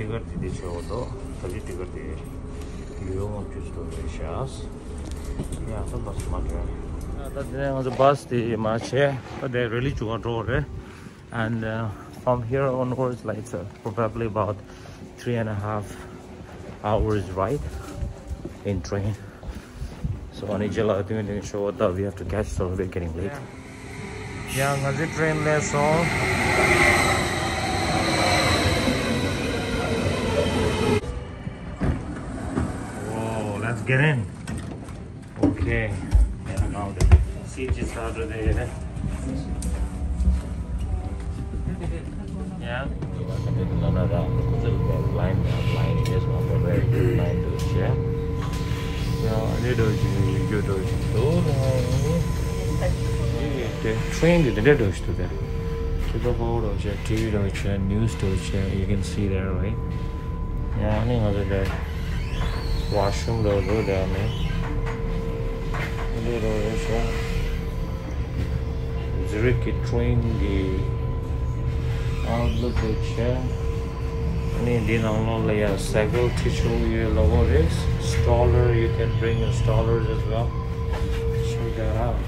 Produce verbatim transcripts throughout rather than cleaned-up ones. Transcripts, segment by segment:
ཊི་ཀེ་ཊི་དེ་འདི་བྱེད་འོ་དོ། ད་ཅི་ཊི་ཀེ་ཊི་དེ་ཡོད་ལྔ་བཅུ་ཙམ་རེད་ཤག་ཡ་ད་བྷ་སི་མ་འགྲོ། ད་དེ་ནས་ང་ཚོ་བྷ་སི་དེ་མ་བྱས། ད་དེ་རི་ལི་ཆུ་ག་འགྲོ་རེད། And uh, from here onwards, like, it's uh, probably about three and a half hours ride in train. So, ཨ་ནི་རྗེས་ལ་ཏིང་ཏིང་ཤོ་ད་we have to catch, so we're getting late. Yeah, ང་ཚོའི་ཊི་རེན་སླེབས་སོང་། Whoa, let's get in. Okay. Yeah, now the seat is out there. Yeah. Line, line, yes, line to share. Yeah, they do, you do, you do. Train, they do, do, do. People hold on, T V, do, news, do, you can see there, right? Yeah, I think other day. Washroom, do, do, there, man. They do, do, share. Zurich གི་ཊི་རེན་གི་ཨའུ་ཊི་ལེ་ཊི་དེ་བྱས། ཨ་ནི་འདི་ནང་ལོགས་ལ་ཡ་སའི་ཀལ་འཁྱེར་ཆོག་ཡོད་ལབ་ཀྱི་རེད། Stroller, you can bring your strollers as well. Check that out.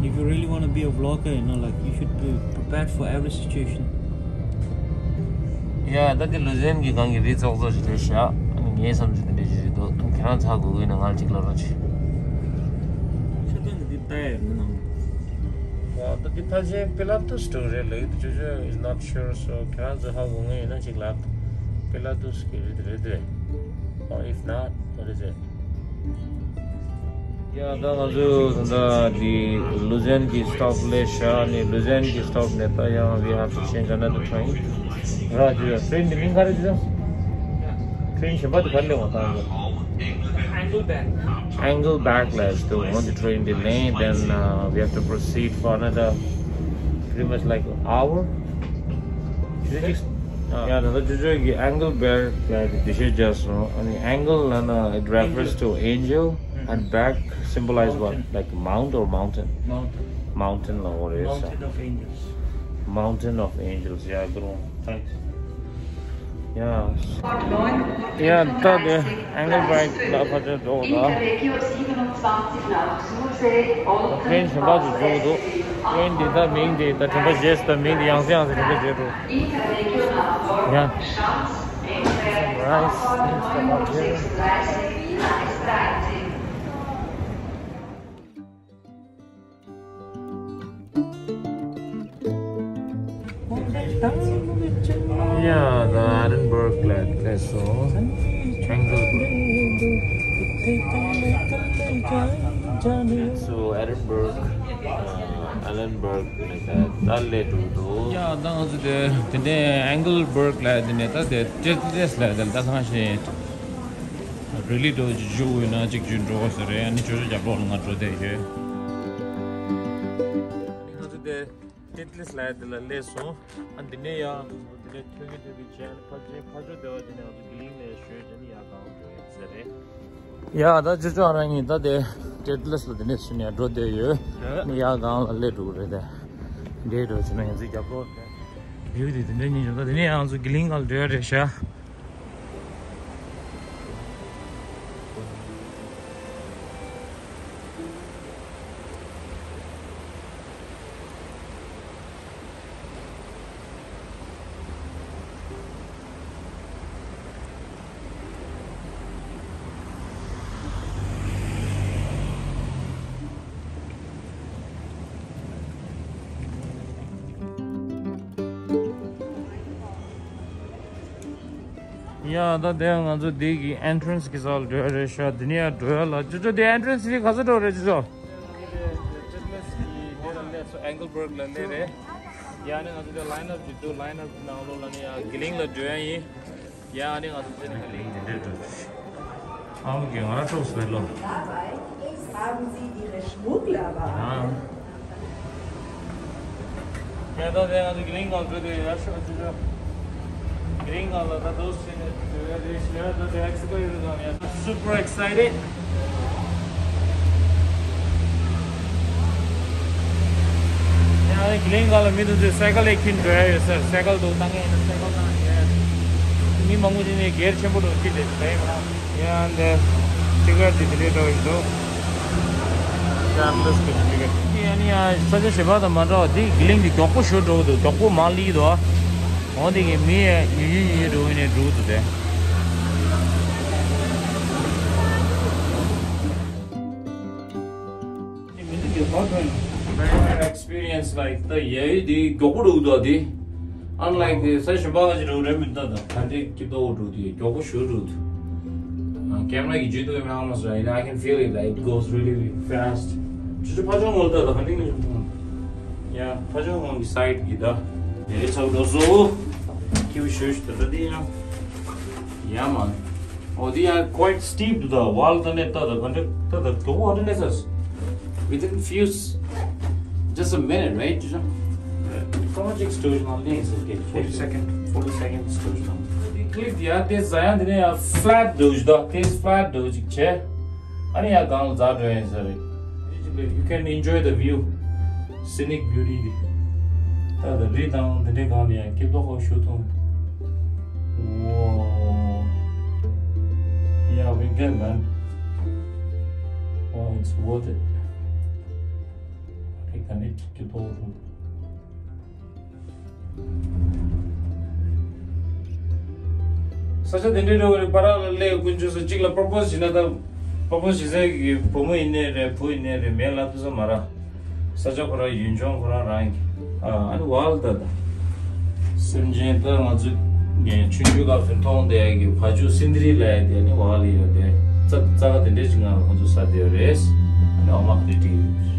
If you really want to be a vlogger, you know, like, you should be prepared for every situation. ཡ་ད་དེ་ལུ་ཛན་གྱི་སྒང་གི་རི་ཙོག་ཙོག་ཞིག་རེད་ཤག་ཨ་ནི་ངའི་བསམ་ཚུལ་དེ་འདྲ་ཞིག་རེད་འདུག་ཁྱེད་རང་ཚ་དགོས་ཀྱི་ན་ང་ལ་གཅིག་ལབ་རོགས་གྱིས། ཁྱེད་རང་གི་འདི་ལྟ་ཡ་མི་ནང་། ཡ་ད་དེ་ཕལ་ཆེར་པི་ལ་ཏུས་འགྲོ་རེད་ལབ་ཀྱི་འདུག་ཅོ་ཅོ་is not sure, so ཁྱེད་རང་ཚོ་ཧ་གོ་མཁན་ཡོད་ན་གཅིག་ལབ། པི་ལ་ཏུས་གི་རི་དེ་རེད་དེ། Or if not, what is it? ཡ་ད་ང་ཚོ་ད་ལྟ་འདི་ལུ་ཛན་གྱི་སི་ཊོབ་སླེབས་ཤག་ནི་ལུ་ཛན་གྱི་སི་ཊོབ་ནས་ད་ཡང་we have to change another train. ར་ཅི་ཡ་ཊི་རེན་འདི་མིང་ག་རེ་ཟེར། ཊི་རེན་གཞན་པ་དེ་ག་རེ་སླེབས་འོང་ད་ཡང་། Engelberg. Engelberg ལ་ཟེར་འདུག་འོང་དེ་ཊི་རེན་འདི་ལེན། Then uh, we have to proceed for another pretty much like hour. ཡ་ད་ལྟ་ཅོ་ཅོ་གི་Engelberg ལ་འདི་ཤེས་བྱ་སོང་། ཨ་ནི་Engel ལབ་ན་it refers to angel and Berg symbolize what? Like mount or mountain? Mountain. Mountain ལབ་ཀྱི་རེད་ས། Mountain of angels. Mountain of angels. ཡ་དགོས་རུང་། Thanks. ཡ་ཡ་ད་དེ་Engelberg ལ་ཕར་ཚུར་འགྲོ་དགོས་ད། ཊི་རེན་གཞན་པ་ཅིག་འགྲོ་གི་འདུག་ཊི་རེན་འདི་ད་མིང་དེ་ད་དྲན་པ་བརྗེད་སོང་། ད་མིང་དེ་ཡང་སེ་ཡང་སེ་དྲན་པ་བརྗེད་འགྲོ། ཡ། Right. ཡ་ད་Edinburgh ལ་སླེབས་སོང་། Engelberg. So Edinburgh, uh, Edinburgh ལ་ད་སླེབས་འགྲོ་འདུག་ཡ་ད་ང་ཚོ་དེ་དེ་ནས་Engelberg ལ་དེ་ནས་ད་དེ་Titlis ལ་དེ་ད་ཁང་ཤེས། རི་ལི་འགྲོ་བཞུགས་ཡོད་ན་གཅིག་བརྒྱུད་འགྲོ་དགོས་ས་རེད། ཨ་ནི་ཅོ་ཅོ་རྒྱབ་ལོགས་ལ་ང་འགྲོ་བསྡད་ཡོད། ཨ་ནི་ང་ཚོ་དེ་Titlis ལ་དེ་ལ་སླེབས་སོང་། ཨ་འདི་ནས་ཡང་འདི་ནས་ཐོད་ཀྱི་ཐོད་ཀྱི་བྱས། ཨ་ནི་ཕར་ཕྱིན་ཕར་ཕྱོགས་དེ་བ་དེ་ནས་ང་ཚོ་གི་ལིང་ནས་ཞོལ་དེ་ནས་ཡར་གང་འགྲོ་ཡོད་ས་རེད། ཡ་ད་ཅོ་ཅོ་ཨ་རང་གཉིས་ད་དེ་Titlis ལ་དེ་ནས་ཚུར་ནས་འགྲོ་བསྡད་ཡོད། ཨ་ནི་ཡར་གང་ལ་སླེབས་འགྲོ་གི་རེད་དེ། འདྲེ་འགྲོ་བྱས་ན་ང་ཚོའི་རྒྱབ་ལོགས་དེ་བིའུ་དེ་དེ་འདྲ་ཉིད་བྱུང་། ད་དེ་ནས་ང་ཚོ་གི་ལིང་གང་ལ་འགྲོ་ཡ་རེད་ཤག་ཡ་ད་དེ་ང་ཚོ་འདི་གི་ཨེན་ཊི་རེན་སི་གི་ས་ལ་འགྲོ་ཡ་རེད་ཤག་འདི་ནས་ཡར་འགྲོ་ཡ་ལ་ཅོ་ཅོ་དེ་ཨེན་ཊི་རེན་སི་དེ་ག་ས་འགྲོ་རེད་ཅོ་ཅོ། Engelberg ལ་སླེབས་རེད། ཡ་ནི་ང་ཚོ་དེ་ལའིན་ཨབ་ཅིག་འདུག་ལའིན་ཨབ་ནང་ལོགས་ལ་ནི་ཡ་གི་ལིང་ལ་འགྲོ་ཡ་ཡིན། ཡ་ནི་ང་ཚོ་དེ་ནི་གི་ལིང་དེ་འདྲ་འགྲོ། ཨ་མ་གི་ང་རང་ཁྲོག་སི་བེ་ལོ། Haben Sie Ihre Schmugglerware? ཡ་ད་དེ་ང་ཚོ་གི་ལིང་གང་འགྲོ་དེ་ཡ་ཤོ་ཅོ་ཅོ། གི་ལིང་གང་ལ་ད་དོ་སི་ནས་འགྲོ་ཡ་རེད་ཤག Super excited. ཡང་ནི་གླིང་ག་ལ་མི་འདུག་ཚེ་སའི་ཀལ་ལས་ཁྱིམ་འགྲོ་ཡ་ཡོད་ས། སའི་ཀལ་འདུག་བཏང་ངེས་ཡིན་ན་སའི་ཀལ་བཏང་ཡོད། མི་མང་པོ་ཅིག་ནས་སྒེར་ཆེན་པོ་འགྲོ་ཁྱི་དེ་བས་མ། ཡང་འདི་ཊི་ཀེ་ཊི་འདི་འདྲའི་འགྲོ་ཡིན་འདུག་ཡང་འདི་ཡང་ནི་ཡང་ས་ཆ་གཞན་པ་དང་མ་འདྲ་བ་འདི་གླིང་འདི་མགྱོགས་པོ་ཞུ་འགྲོ་གི་འདུག་མགྱོགས་པོ་མ་ལི་འདུག་འོ་འདི་གི་མི་ཡ་ཉུ་ཉུ་ཉུ་ཉུ་འགྲོ་གི་ནས་འགྲོ་གི་འདུག་དེ། Experience like the ཡ་ཡི་དེ་མགྱོགས་པོ་འགྲོ་གི་འདུག་དེ། Unlike the ས་གཞན་པ་ག་ཅིག་འགྲོ་རེད་མི་འདུག་ད་ག་འདྲའི་སྐྱིད་ཏོག་འགྲོ་དེ་མགྱོགས་པོ་ཞུ་འགྲོ་དུ། ཀེམ་ར་གི་བརྒྱུད་དུ་མི་ཧ་མ་སོ། You know, I can feel it, like, it goes really fast. ཅུ་ཅུ་ཕ་ཆུང་ངོ་ད་ད་ག་འདྲའི་ངོ་ཡ་ཕ་ཆུང་ངོ་གི་སའིད་གི་ད་དེ་རེད་ཚ་འགྲོ་སོ། ཁྱེའུ་ཞུ་ཞུ་ད་ད་དེ་ཡང་ཡ་མ། Oh, they are quite steep to the wall. ད་ནས་ད་ད་ག་འདྲ་ད་ད་ག་འདྲ་ནས་ས། Within few s- just a minute, right? ཅུ་ཅུ་ཀ་མ་ཅིག་སི་ཊོ་རེ་ཇི་ནང་ལེན་ཟེར་གི་ཕོར་ཊི་སེ་ཀེན་ཌི། ཕོར་ཊི་སེ་ཀེན་ཌི་སི་ཊོ་རེ་ཇི་ནང་། དེ་ཀི་ལིབ་ཡ་དེ་ཟ་ཡང་དེ་ནས་ཡ་ཕ་ལེཊ་འདུག་ཅིག་ད་དེ་ཕ་ལེཊ་འདུག་ཅིག་བྱས། ཨ་ནི་ཡ་གང་ལ་འཛག་འགྲོ་ཡིན་ས་རེད། You can enjoy the view, scenic beauty. ད་ད་རི་དང་འདི་འདྲའི་སྒང་ནས་ཡང་སྐྱིད་པོ་ཞུ་ཐུབ། Wow. Yeah, we good, man. Oh, it's worth it. རི་ག་ནས་སྐྱིད་པོ་རུ། ས་ཆ་དེ་འདྲའི་འགྲོ་བའི་པ་ར་ལ་སླེབས་དཀོན་མཆོག་ས་གཅིག་ལ་པོར་པོ་སི་བྱེད་ན་ད། པོར་པོ་སི་བྱེད་སའི་གི་བུ་མོ་ཡིན་ནའི་རེད་བུ་ཡིན་ནའི་རེད་མེད་ལ་ཐུག་ས་མ་ར། ས་ཆ་ཁོ་ར་ཡུལ་ལྗོངས་ཁོ་ར་རང་གི་ཨ་ཨ་ནི་ཝལ་ད་ད། སེམས་ཅན་ད་ང་ཚོ་ངས་ཆུང་ཆུང་སྐབས་སུ་མཐོང་བསྡད་ཀྱི་བ་ཕྱུགས་སིན་དི་རི་ལབ་ཡ་དེ་ནི་ཝལ་ཡོད་དེ་རྩ་རྩ་ཁ་དེ་འདྲས་ཅིག་ང་ལ་ཁོ་ཚོ་ཟ་བསྡད་ཡོད་རེད། ཨ་ནི་འོ་མ་ག་འདྲས་སྤྲད་ཡོད་རེད།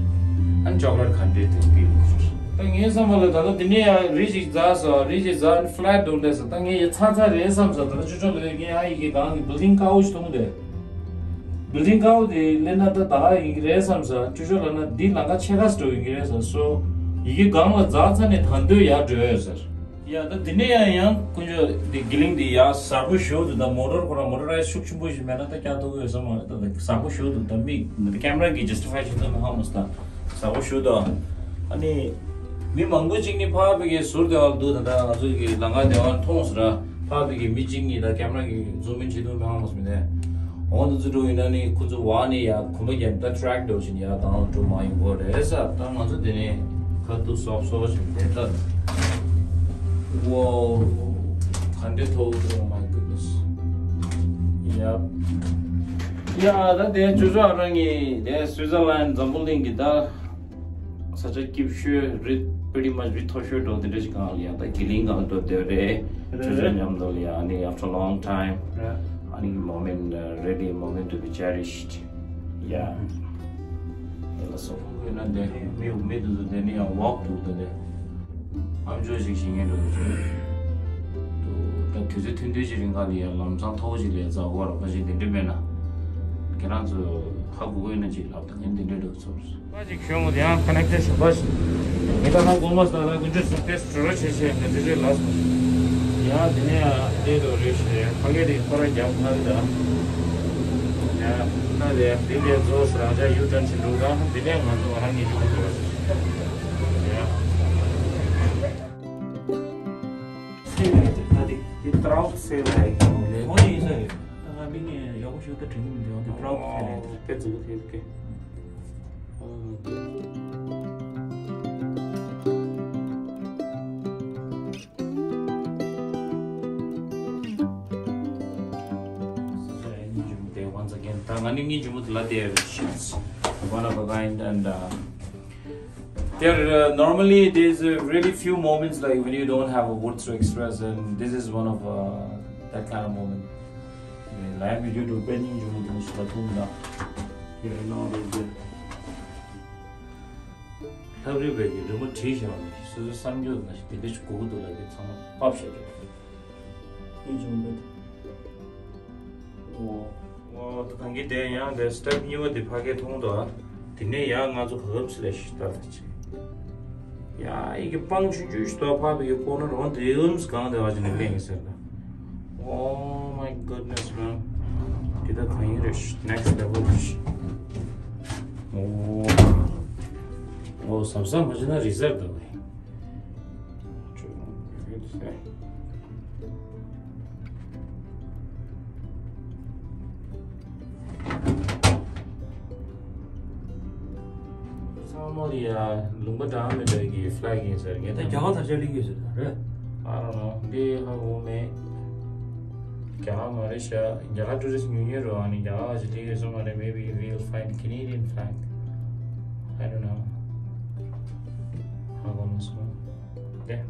ཨ་ནི་ཅོག་ལེཊ་ག་འདྲས་དེ་སྤྲད་ཡོད་རེད། ད་ངའི་བསམ་པ་ལ་ད་ལྟ་དེ་ནས་ཡང་རི་ཞིག་འཛེགས་སོང་རི་ཞིག་འཛེགས་ཨ་ནི་ཕ་ལེཊ་འདུག་ལས་སོང་ད་ངས་ཡ་ཚ་ཚ་རེད་བསམ་སོང་ད་ལྟ་ཆུ་ཚོད་ལ་ངས་ཨ་ཡི་གེ་གང་གི་བིལ་ཌིང་དཀར་པོ་ཞིག་མཐོང་བསྡད། བིལ་ཌིང་དཀར་པོ་དེ་སླེབས་ན་ད་ད་ཡིན་གྱི་རེད་བསམ་ས། ཅོ་ཅོ་ལབ་ན་འདི་ལམ་ཁ་ཕྱེད་ཀ་ཙམ་འགྲོ་ཡིན་གྱི་རེད་བསམ་སོ། ཡི་གེ་སྒང་ལ་འཛེགས་ཚར་ནས་ད་འདོད་ཡར་འགྲོ་ཡོད་ཟེར། ཡ་ད་འདི་ནས་ཡང་ཡང་དཀོན་མཆོག་འདི་གི་གླིང་འདི་ཡར་གཟར་པོ་ཞེ་པོ་འདུག་ད་མོ་ཊར་ཁོ་རང་མོ་ཊོ་རའི་ཛི་ཤུགས་ཆེན་པོ་ཞིག་མེད་ན་ད་བཀྱག་ཐུབ་ཀྱི་ཡོད་ས་མ་རེད། ད་ད་གཟར་པོ་ཞེ་པོ་འདུག་ད་མིག་འདི་ཀེམ་ར་གིས་ཇུ་སི་ཊི་ཕའི་བྱེད་ཐུབ་མེད་ཧ་མ་སོང་ད་གཟར་པོ་ཞེ་པོ་འདུག་ཨ་ནི། མི་མང་པོ་ཅིག་ནི་ཕར་ཕ་གིའི་ཟུར་དེ་བ་འདུག་ད་ལྟ་ང་ཚོ་གི་ལམ་ཁ་དེ་བ་མཐོང་སོང་ར། ཕར་ཕ་གི་མི་གཅིག་གཉིས་ད་ཀེམ་ར་གིས་ཛུམ་ཨིན་བྱེད་ཐུབ་མེད་ཧ་མ་སོང་མི་དེ། འོང་དུ་ཚུར་འགྲོ་ཡིན་ན་ནི་ཁོ་ཚོ་བ་ནི་ཡ་གོམ་པ་རྒྱབ་ད་ཊེ་རེག་འགྲོ་བཞིན་ཡ་དང་འགྲོ་མ་ཡིན་པོ་རེད་ས། ད་ང་ཚོ་དེ་ནས་ཁ་ཐུག་སོབ་སོབ་བཞིན་དེ་ལྟ། Wow, ག་འདྲའི་མཐོ་པོ་འདུག Oh my goodness. Yep. ཡ་ད་དེ་ཅོ་ཅོ་ཨ་རང་གི་དེ་སུའི་ཛར་ལན་འཛམ་བུ་གླིང་གི་ད། ས་ཆ་སྐྱིད་ཤོས་རི་pretty much རི་མཐོ་ཤོས་འགྲོ་དེ་འདྲ་ཞིག་གང་ལ་ཡ་ད་གི་གླིང་གང་འགྲོ་དེ་རེད། རེད་ཅོ་ཅོ་རེད། མཉམ་དུ་ལ་ཡ་ཨ་ནི་after a long time. རེད། ཨ་ནི་moment, uh, really a moment to be cherished. Yeah. ཡ་ལ་སོ་ཁོང་གི་ན་དེ་མི་མི་དུ་དུ་དེ་ནི་ཡང་ཝོག་དུ་དུ་དེ་ཨམ་ཅོག་ཞིག་ཤེས་ངེས་འགྲོ་དུ་ད་དུས་ཚོད་ཐུང་ཐུང་ཞིག་རིང་ག་ལ་ཡ་ལམ་སང་མཐོ་པོ་ཞིག་ལ་ཡ་འཛེགས་པ་ར་ཁ་ཞིག་དེ་འདྲ་མེད་ན་ཁྱེད་རང་ཚོ་ཧ་གོ་གི་ཡོད་ན་ཅིག་ལབ་དང་ངས་དེ་འདྲ་འགྲོ་ཚོར། པ་ཅིག་ཤོད་མོ་དེ་ཡང་ཁ་ནེག་ཊེ་ཤོད་པ་ཞིག་ངས་ད་ཧ་གོ་མ་སོང་ད་ཀུན་སྤྱོད་སུ་ཏེ་སུ་རོ་ཆེ་ཆེ་ནས་དེ་ཚོའི་ལ་སོང་ཡང་དེ་ནས་ཡང་བལྟས་འགྲོ་རེད་ཤེས་ཕ་གི་དེ་ཁོ་ར་རྒྱབ་ཁ་རི་ད་ཡང་ན་དེ་ཡང་དེ་ལས་རྫོགས་སུ་རང་ཅག་ཡུ་ཊརན་ཕྱིན་འགྲོ་ད་དེ་ནས་ང་ཚོ་ང་རང་གཉིས་ཀྱི་ཁོ་ཚོ་ཡང་། སེ་ལ་ཡི་ད་དེ་དེ་ཏྲའུ་ཊི་སེ་ལ་ཡི་ཁོང་ལས་ཁོང་ཡིན་ས་ཡོད་ད་ང་མི་ངས་ཡག་པོ་ཞུ་ད་དྲན་གི་མི་འདུག་ཡང་དེ་ཏྲའུ་ཊི་སེ་ལ་ཡི་དེ་དཔེ་མཛེས་པོ་དེ་ཀེ། Once again, ད་ང་ནི་སྙིང་རྗེ་མོ་དེ་ལ་དེ་one of a kind and uh, there uh, normally there's uh, really few moments like when you don't have a words to express and this is one of uh, that kind of moment. Life with you to pen you to start to now. You know, ལྷ་རི་བས་ཀྱི་རི་མོ་བྲིས་བཞག་ནས་སོ་སོའི་བསམ་རྒྱུ་ན་ཞིག་དེ་འདྲ་ཞིག་གོ་གི་འདུག་ལབ་ཀྱི་ཚང་མ་ཕབ་བཞག་རེད། ཨེ་ཇོན་བེད། འོ། འོ་ད་གང་གི་དེ་ཡང་དེ་སི་ཊེབ་གཉིས་པ་དེ་ཕ་གིར་མཐོང་འདུག་ཨ། དེ་ནས་ཡང་ང་ཚོ་ག་གམ་སི་ལེ་ཤི་ལྟར་དུ་ཆེ། ཡ་ཨི་གི་སྤང་ཆུང་ཆུང་ཞིག་ཏོ་ཕ་གི་ཡོད་ཀོ་ན་རོ་དེ་ཡོམ་སི་གང་དེ་བ་ཅི་ནས་ལེན་ཡིན་ཟེར་ད། Oh my goodness, man. Next level. ཨོ། ཨོ། བསམ་བསམ་མ་བྱས་ན་རི་སར་འདུག་བས། ཚང་མ་ལ་ཡ་ལུང་པ་འདྲ་མི་འདྲ་གི་ཕི་ལེག་ཡིན་ཟེར་ངས་ད་རྒྱ་གར་ད་ཆ་ལིང་ཡོད་ཟེར་རེད། I don't know. འདི་ཧ་གོ་མེད། རྒྱ་གར་མ་རེད་ཤག་རྒྱ་གར་ཊུ་རི་སི་ཉུང་ཉུང་རེད། ཨ་ནི་རྒྱ་གར་བ་ཞིག་སླེབས་ཡོད་ས་མ་རེད། Maybe we'll find Canadian flag. I don't know. ཧ་གོ་མ་སོང་། Okay.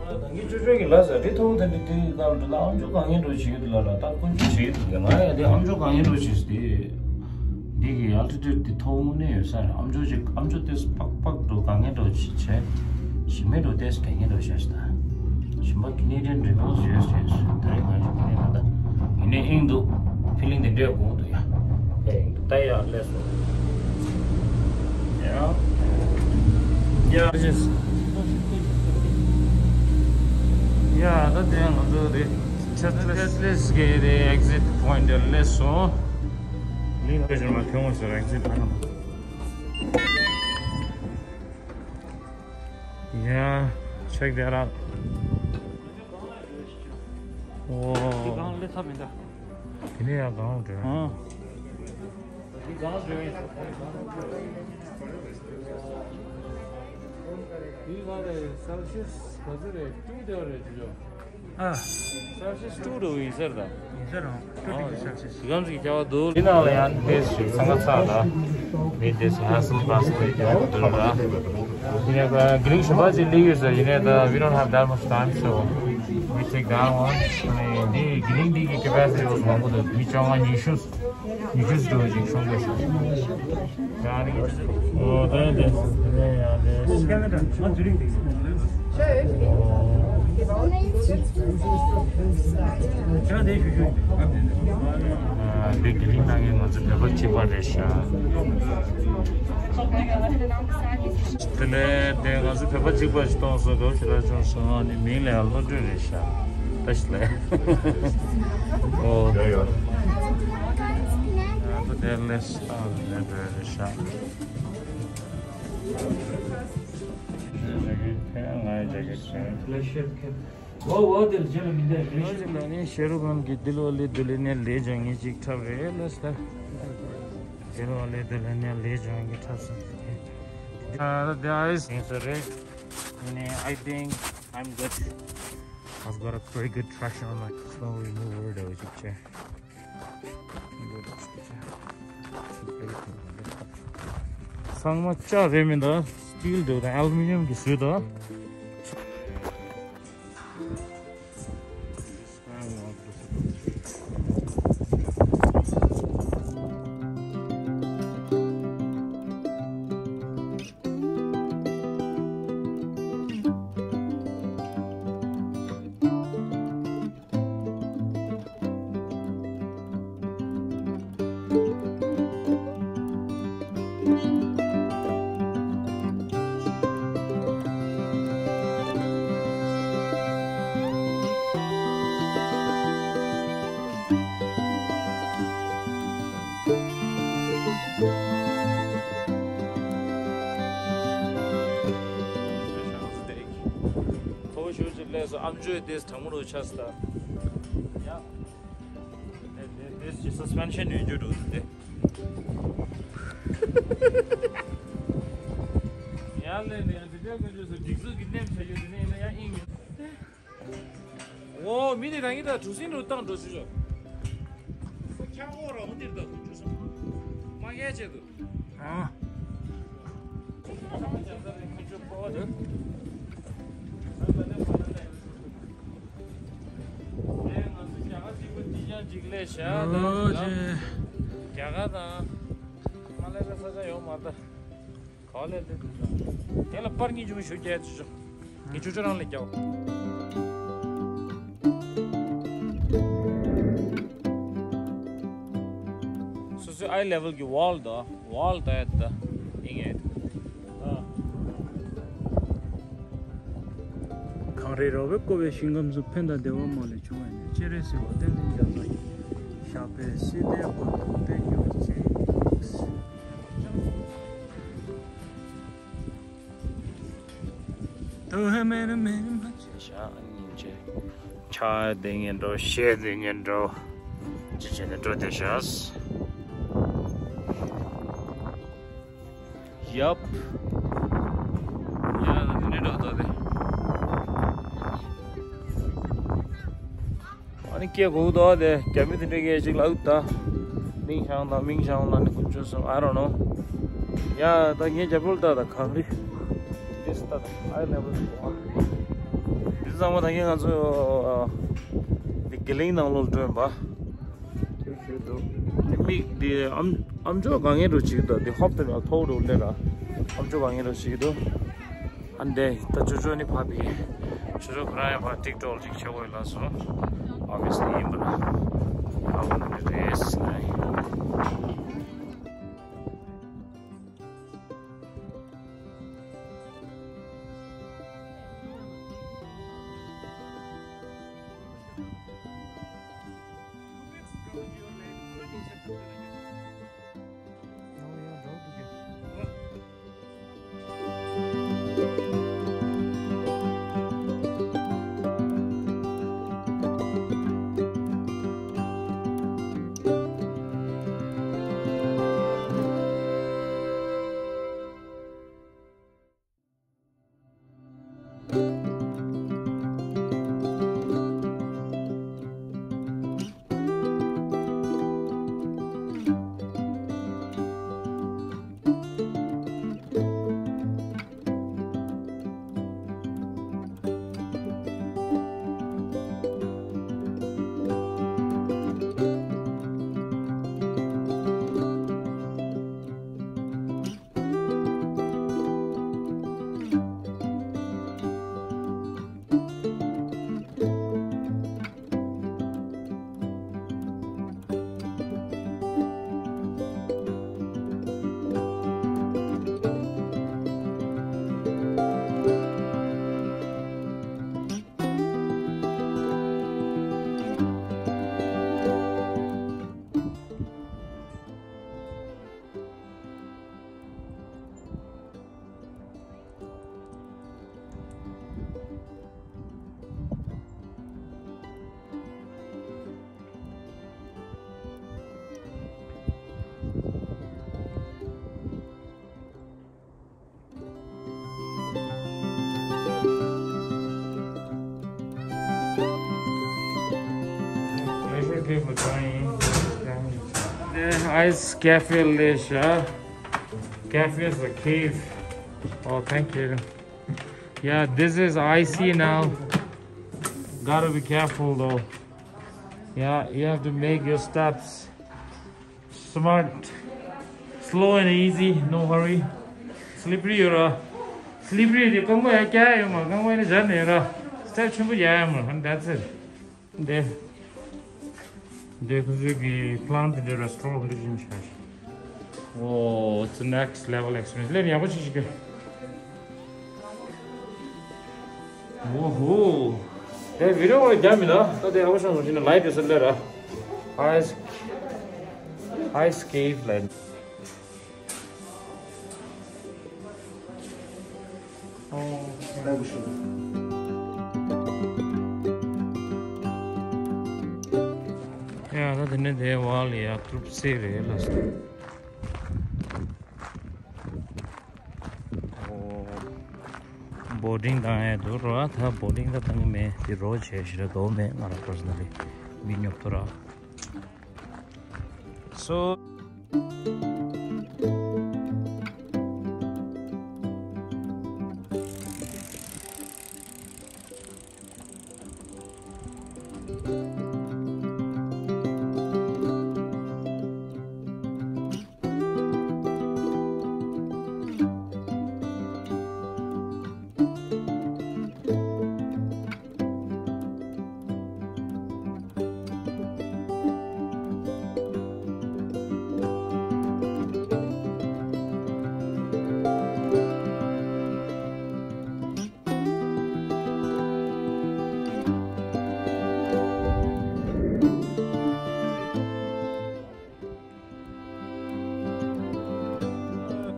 ད་ངས་ཅོ་ཅོ་གི་ལ་ཟ་རེ་ཐོང་ད་འདི་དུས་སྐབས་འདི་ལ་ཨམ་ཅོག་གང་ངན་འགྲོ་བྱེད་ཀྱི་འདུག་ལ་ལ་ད་ཀུན་སྤྱོད་བྱེད་ཀྱི་འདུག་ང་ཡང་དེ་ཨམ་ཅོག་གང་ངན་འགྲོ་བྱེད་སི་དེ་འདི་གི་ཨལ་ཊི་ཊུཌ་འདི་མཐོ་དངོས་གནས་ཡོད་ས་རེད། ཨམ་ཅོག་ཅིག་ཨམ་ཅོག་ཏེས་པག་པག་འགྲོ་གང་ངན་འགྲོ་བྱེད་བྱས་ཞིམ་མེད་འགྲོ་ཏེས་གང་ངན་འགྲོ་བྱས་ཤི་ད་ཞིམ་པ་ཀི་ནེ་ཌི་ཡན་རི་ནོ་ཡོད་ཟེར་ད་རེས་ང་ཞིག་ཀི་ནེ་ཌི་ཡན་ད་ཡིན་ནའི་ཨིང་འདུག་ཕི་ལིང་དེ་འདྲས་དགོངས་འདུག་ཡ། ད་ཡ་ལས་སོ། ཡ། ཡ། ཡ། ད་དེ་ང་ཚོ་དེ་ཆེ་ཏི་ལེ་སི་གི་དེ་ཨེག་ཟིཊ་པོ་ཡིན་ཊི་དེ་སླེབས་སོང་། ལིང་ལ་ཕེབས་ཤར་མ་ཐོན་འོང་ཟེར་ཨེག་ཟིཊ་ཕ་ན། ཡ། Check that out. འོ། འདི་གང་ལས་ཚ་མིན་ད། དེ་ནས་ཡང་གང་འདྲ། ཨང་། འདི་གང་འདྲ་ཡིན། འདི་གང་རེད། སེལ་སི་ཡས་ག་ཚོད་རེད། ཊུ་འདྲ་རེད་ཅོ་ཅོ། ཨ། སེལ་སི་ཡས་ཊུ་འདྲ་ཡིན་ཟེར་ད། ཡིན་ཟེར་རང་། ཊུ་ཌིག་རི་སེལ་སི་ཡས། གང་ཞིག་རྒྱག་འདུག་འདི་ནང་ལ་ཡང་དེ་ཞིག་ཚང་ཀ་ཚ་ལ། མི་དེ་ཞིག་ཧ་སུ་པ་སུ་རྒྱག་འདུག་ལ། ཡིན་ནའི་གི་རིང་ཞིམ་པ་ཅིག་སླེབས་ཡོད་ཟེར། ཡིན་ནའི་ད་we don't have that much time, so we take that one. ཨ་ནི་འདི་གི་རིང་འདི་གི་ཀེ་པ་སི་ཊི་ཡོད་མང་པོ་འདུག་མི་བཅོ་ལྔ་ཉི་ཤུ་ཉི་ཤུ་ཙམ་ཅིག་ཤོང་གི་ཤོག་ཡ་ནི་ཨོ་ད་དེ་དེ་ཡང་དེ། འདི་དེ་རིང་ནང་གི་ང་ཚོ་བོད་པ་གཅིག་པ་རེད་ཤག་དེ་ནས་དེ་ང་ཚོ་བོད་པ་གཅིག་པ་ཞིག་མཐོང་སོང་། ག་བ་ཞིག་ར་བྱུང་སོང་། ཨ་ནི་མིང་ལ་ཡང་བློ་གྲོས་རེད་ཤག་ད་ཞིག་ལ་ཨོ་ཡོ་ཡོ། ཨ་ད་དེ་ལས་ཨ་ནི་འགྲོ་རེད་ཤག་ང་ཡི་ཇེ་ཀེཊ་ཁྱེར། ལ་ཤེར་ཁེ། ཝ་ཝ་དེ་ལ་ཇེ་ལ་མི་འདའ་རེ་ཤེར། ང་ཅི་ན་ནི་ཤེ་རུ་ཁཱན་གི་དིལ་ཝ་ལི་དུལ་ཧན་ཡ་ལེ་ཇཱ་ཡེ་ཅིག་འཁྲབ་རེད་ལ་ས། དིལ་ཝ་ལི་དུལ་ཧན་ཡ་ལེ་ཇཱ་ཡེ་འཁྲབ་ས། ཨ་ད་དེ་ཨའི་སི་ཡིན་ས་རེད། ནི་I think I'm good. I've got a pretty good traction on my control remover དེ་ཅིག་བྱས། ཚང་མ་ལྕགས་རེད་མི་འདུག་སི་ཊིལ་འདུག་དང་ཨེ་ལུ་མི་ནམ་གྱི་བཟོས་འདུག་ཁོ་བོ་ཞོར་ཅིག་སླེབས་སོང་། ཨམ་ཅོག་དེ་གྲང་མོ་རུ་ཆགས་སོང་ད། ཡ། དེ་དེ་དེ་ཅི་སི་པེན་ཤན་ཡོད་རྒྱུ་འདུག་དེ། ཡ་ལེ་ལེ་ཡ་དེ་དེ་ཀུན་སྤྱོད་སུ་སྒྲིག་འཛུགས་ཀྱི་གནས་བྱ་རྒྱུ་དེ་ནས་ཡིན་ན་ཡ་ཨིན་ཡོད། འོ་མི་དེ་རང་གིས་ད་གྲུ་གཟིངས་རུ་བཏང་འགྲོ་ཞུ་ཞོ། ཆག་འོག་ར་འོ་འདིར་ད་ཁུ་ཆུ་སོང་། མ་ངེས་བྱེད་དུ། ཨ། ཨོ་ཅེ། རྒྱ་གར་དང་མ་ལེ་ཤ་ས་ཆ་ཡོད་མ་རེད། ག་ལེ་ལེ། དེ་ལ་པར་གཉིས་ཆུང་ཞུ་རྒྱལ་ཆུ་ཆུ། ངས་ཆུ་ཆུ་རང་ལས་རྒྱལ། སོ་སོའི་eye level གྱི་wall དང་wall དང་ཡ་ད་ཡིན་ངེས། གངས་རི་ར་བས་བསྐོར་བའི་ཞིང་ཁམས་སུ། ཕན་དང་བདེ་བ་མ་ལུས་འབྱུང་བའི་གནས། སྤྱན་རས་གཟིགས་དབང་བསྟན་འཛིན་རྒྱ་མཚོ་ཡི། ཞབས་པད་སྲིད་མཐའི་བར་དུ་བརྟན་གྱུར་ཅིག། དུ་ཧེ་མེ་རེ་མེ་རེ་མ་ཆེ་ཤ་ཉིན་ཆེ། ཆ་དེ་ཉིན་འགྲོ་ཤེས་དེ་ཉིན་འགྲོ། ཅི་བྱེད་ནས་འགྲོ་དེ་ཤ། ཡབ། ཡ་ན་དེ་ནས་འགྲོ་ད་དེ། ཨ་ནི་སྐད་གོ་གི་འདུག་དེ་རྒྱ་མི་དེ་འདྲས་སྐད་ཅིག་ལབ་ད། མིང་ཤང་དང་མིང་ཤང་ལ་ནི་ཀུན་སྤྱོད་སོང་I don't know། ཡ་ད་ངས་རྒྱབ་ལོག་ལྟ་ད་གངས་རི། འདི་ལྟ་ད་ཨའི་ལེ་བལ་དུ་འདུག་ཨ། འདི་ཚང་མ་ད་ངས་ང་ཚོ་འདི་དགེ་ལིང་ནང་ལོགས་ལ་འགྲོ་ཡིན་པ། དེ་མིག་འདི་ཨམ་ཨམ་ཅོག་ག་ངེས་འགྲོ་ཅིག་འདུག་འདི་ཧོབ་ཏེ་མ་ཐོག་འགྲོ་ལེ་ར། ཨམ་ཅོག་ག་ངེས་འགྲོ་ཅིག་འདུག་ཨ་འདི་ད་ཅོ་ཅོ་ནི་ཕ་བི། ཅོ་ཅོ་ཁོ་རང་ཡང་ཕ་ཊིག་ཊོག་ཅིག་བྱེད་དགོས་ལ་སོང་། Obviously ཡིན་པ་ན། ཨ་བ་ནི་རེད་ཟེར་ན་ཡིན། Thank you for joining. The ice cafe leisure. Cafe is a cave. Oh, thank you. Yeah, this is icy now. Gotta be careful though. Yeah, you have to make your steps smart. Slow and easy, no hurry. Slippery ཡོད་ར། Slippery དེ་རྐང་པ་ཡར་བཀྱག་ཡོད་མ། རྐང་པ་ཡར་སྦྱར་ནས་ར། Step ཆེན་པོ་རྒྱག་ཡོད་མ། And that's it. འདི། འདི་ཁོ་ཚོའི་གི་plant འདི་restore འདི་བཞིན་བྱས། Oh, it's a next level experience. ལེན་ཡག་པོ་ཞིག་ཞིག་གི། Oh ho. དེ་video ལ་རྒྱབ་མི་ལ། ད་དེ་ཨ་བ་ཤང་སོང་ཞིག་ན་light ཡོད་ས་ལེ་ར། Ice, ice cave ལ། ཡ་ད་དེ་ནས་དེ་བ་ལ་ཡ་གྲུབ་ཚེ་རེད་ལ། ཨོ། boating བཏང་ཡ་འདུག་ར། ད་boating ད་བཏང་གི་མེད། དེ་རོ་བྱས་ཞེ་དྲག་དོ་མེད། ང་རང་personally མི་ཉོབ་ཏོ་ར། So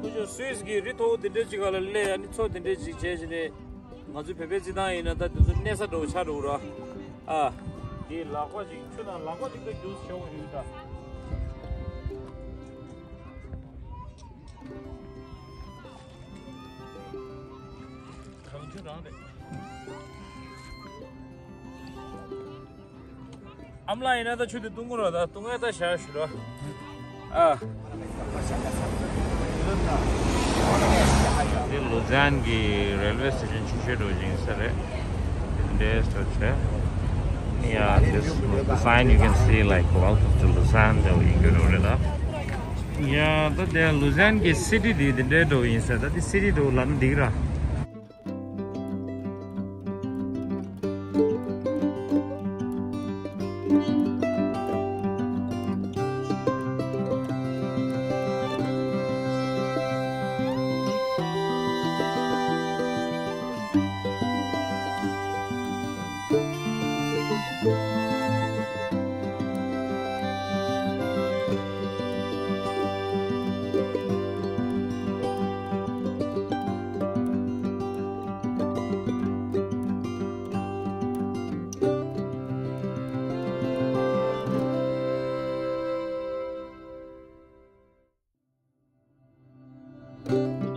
ཁོ་ཚོ་སུད་སི་གི་རི་མཐོ་པོ་དེ་འདྲའི་ཅིག་ག་ལ་སླེབས། ཨ་ནི་མཚོ་དེ་འདྲའི་ཅིག་བྱས་བྱས་ནས། ང་ཚོའི་བོད་པའི་རྩེད་ཐང་ཡིན་ན་ད་དེ་ཚོ་གནས་ས་འདྲ་བོ་ཆགས་འགྲོ་གི་རེད། ཨ། འདི་ལག་པ་ཅིག་ཆུ་ནང་ལག་པ་ཅིག་ད་རྒྱུགས་ཤོར་བ་ཡོད་ད། གངས་ཆུ་རང་རེད། ཨ་མ་ལགས་ཡིན་ན་ད་ཆུ་དེ་བཏུང་གི་རེད། ད་བཏུང་ཡས་ད་བཞག་ཞུ་ར། ཨ། འདི་ལུ་ཛན་གྱི་རེལ་ཝེ་སི་ཊེ་ཤན་ཆུང་ཤོས་འདྲ་བོ་ཅིག་ཡིན་ས་རེད། འདྲེས་ཐོ་ཆེ། Yeah, this sign you can see, like, welcome to Lausanne འདྲ་བོ་ཡིན་རྒྱུ་རེད་ད། Yeah, ད་དེ་ལུ་ཛན་གྱི་སི་ཊི་འདི་འདི་འདྲའི་འདྲ་བོ་ཡིན་ས། ད་འདི་སི་ཊི་འདྲ་བོ་ལབ་ན་འགྲིག་ར།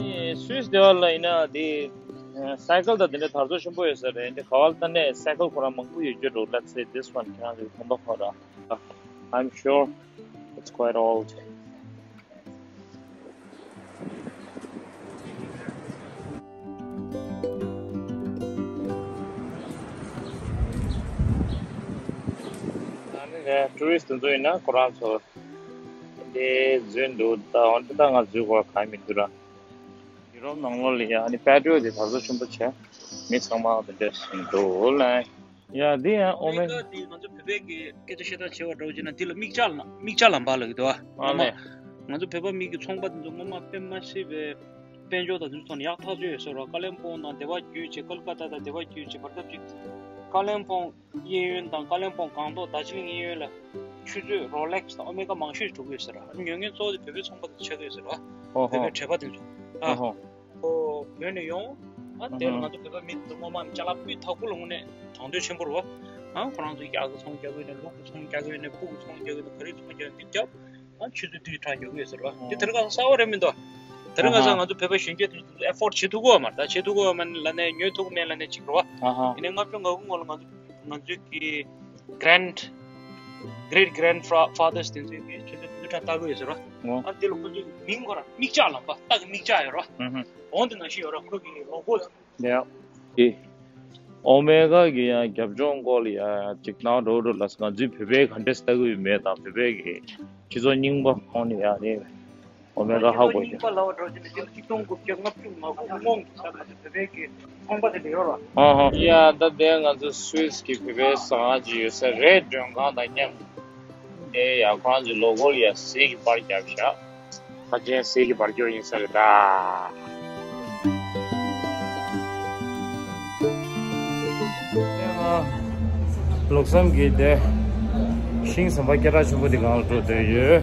ནི་སུད་སི་དེ་བ་ལ་ཡིན་ན་དེ་སའི་ཀལ་དང་དེ་འདྲ་དར་ཚོར་ཆེན་པོ་ཡོད་ས་རེད། འདི་ག་བ་ལ་ད་ནས་སའི་ཀལ་ཁོ་རང་མང་པོ་ཡོད་རྒྱུ་འདུག Let's say this one ཁྱེད་རང་ཚོས་མཐོང་པ་ཁོ་ར། I'm sure it's quite old. ཨ་ནི་ཊུ་རི་སི་ཊི་དེ་ཚོ་ཡིན་ན་ཁོ་རང་ཚོ་འདི་འཛུལ་འདུག་ད་འོན་ཏེ་ད་ང་འཛུལ་དགོས་གང་ཡང་མི་འདུག་ར། ཡུ་རོབ་ནང་ལོགས་ལ་ཡ་ཨ་ནི་པེ་ཊི་རོལ་དེ་དར་ཚོར་ཆེན་པོ་བྱས། མི་ཚང་མ་དེ་འདྲ་ཞིག་འདུག་ལ། ཡ་འདི་ཡང་ཨོ་མེ། ཨ་མེ་རི་ཀ་དེ་ང་ཚོ་བོད་པའི་གི་སྐད་ཆ་བཤད་སྟངས་བྱེད་པ་འདྲ་བོ་བྱས་ན་འདི་ལ་མིག་ལྕགས་ལ་མིག་ལྕགས་ལམ་པ་ལབ་ཀྱི་འདུག་ཨ། ཨ་ངོ་མ་མེ། ང་ཚོ་བོད་པ་མི་གི་ཚོང་པ་དེ་ཚོ་ངོ་མ་དཔེ་མ་སྲིད་པའི་དཔལ་འབྱོར་དང་དེ་ཚོ་ཐོག་ནས་ཡག་ཐག་ཆོད་ཡོད་ཟེར་རོ། ཀ་ལེན་སྤོང་དང་དེ་བ་བརྒྱུད་བྱས་ཀལ་ཀ་ཏ་དང་དེ་བ་བརྒྱུད་བྱས་བར་སྐབས་ཅིག་ཀ་ལེན་སྤོང་གཡས་གཡོན་དང་ཀ་ལེན་སྤོང་སྒང་ཏོག་དར་ཇི་ལིང་གཡས་གཡོན་ལ་ཆུ་མཛོད་རོ་ལེག་སི་དང་ཨོ་མེ་ག་མང་ཤོས་འགྲོ་གི་ཡོད་ཟེར་ར། ཉོ་མཁན་གཙོ་བོ་དེ་བོད་པའི་ཚོང་པ་དེ་ཆགས་ཀྱི་ཡོད་ཟེར་ར། ཨོ་ཧོ། བོད་པའི་བྲེལ་པ་དེ་ཚོ། ཨ། ཨོ་ཧོ། ཁོ་བོད་ནས་ཡོང་། ཨ་དེ་ལ་ང་ཚོ་བོད་པ་མི་དེ་ཚོ་ངོ་མ་ཅ་ལག་སྤུས་དག་པོ་ལ་དངོས་གནས་དང་དོད་ཆེན་པོ་རེད་བ། ཨ་ཁོ་རང་ཚོ་རྒྱ་གི་ཚོང་རྒྱག་གི་ཡོད་ནས་ལུག་གི་ཚོང་རྒྱག་གི་ཡོད་ནས་སྤུ་གུ་ཚོང་རྒྱག་གི་ཡོད་ནས་ག་རེ་ཚོང་རྒྱག་གི་ཡོད་ནས་འདི་རྒྱབ། ཨ་ཆུ་ཚོད་བདུན་ཕྲག་ཉོ་གི་ཡོད་ཟེར་བ། དེ་དེ་རིང་ཁ་སང་གསར་པ་རེད་མི་འདུག་དེ་རིང་ཁ་སང་ང་ཚོ་བོད་པ་གཞོན་སྐྱེས་དེ་ཚོ་ཨེ་ཕོར་ཌི་བྱེད་ཐུབ་ཀྱི་ཡོད་མ་རེད། ད་བྱེད་ཐུབ་ཀྱི་ཡོད་མ་རེད་ལབ་ནས་ཉོ་ཐུབ་ཀྱི་མེད་ལབ་ནས་གཅིག་རེད་བ། ཡིན་ནའི་ལྔ་བཅུ་ང་དགུ་སྔོན་ལ་ང་ཚོ་ང་ཚོའི་གི་གྷ་རེན་ཌི་གྷ་རེ་ཊི་གྷ་རེན་ཌི་ཕ་ཕ་དར་སི་དེ་ཚོའི་གི་ཆུ་ཚོད་བདུན་ཕྲག་ལྟ་གི་ཡོད་ཟེར་བ། ཨ་དེ་ལ་ཁོ་ཚོའི་མིང་ཁོ་རང་མིག་ལྕགས་ལམ་པ་སྟག་གི་མིག་ལྕགས་ཡོད་རེད་བ། འོང་དེ་ནང་བཞིན་ཡོད་རེད་ཁོ་གི་ལོ་གོ། ཡ། ཨེ། ཨོ་མེ་ག་གི་ཡང་རྒྱབ་ལྗོངས་སྐོར་ལ་ཡང་ཅིག་ནང་འགྲོ་འགྲོ་ལ་ང་ཚོའི་བོད་པའི་ག་འདྲས་ལྟ་གི་ཡོད་མེད་དང་བོད་པའི་གི་སྤྱི་ཚོགས་རྙིང་པ་ཁོང་ནས་ཡང་ནས་ཨོ་མེ་ག་ཧ་གོ་ཡ། རྙིང་པ་ལབ་པ་འགྲོ་ཅི་ནས་དེ་ལ་ཆིག་སྟོང་དགུ་བརྒྱ་ལྔ་བཅུ་ང་དགུ་སྔོན་གྱི་ས་ང་ཚོ་བོད་པའི་གི་ཚོང་པ་དེ་འདྲ་ཡོད་ར། ཨ་ཧ། ཡ་ད་དེ་ང་ཚོ་སུད་སི་གི་བོད་པའི་ཟ་ཁང་ཅིག་ཡོད་ས་རེད། མགྲོན་ཁང་དང་མཉམ། ཨེ་ཡ་ཁོང་ཚོའི་ལོ་གོ་ལ་ཡ་ཟས་ཀྱི་པར་བརྒྱབ་ཤག་ཁ་ཆེན་ཟས་ཀྱི་བར་སྐྱོར་ཡིན་ས་རེད་ད། ལུགས་བསམ་གྱི་དེ་ཤིང་ཟམ་པ་སྐད་གྲགས་ཆེན་པོ་དེ་སྒང་ལ་འགྲོ་འདོད་ཡོད།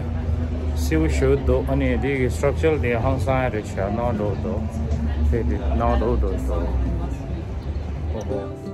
སེའུ་ཞུ་འདུག་ཨ་ནི་དེ་གི་སི་ཊྲག་ཅར་དེ་ཧང་སང་ཡ་རེད་ཤག་ནང་འགྲོ་འདུག་དེ་དེ་ནང་འགྲོ་འདུག་ཨོ་ཧོ།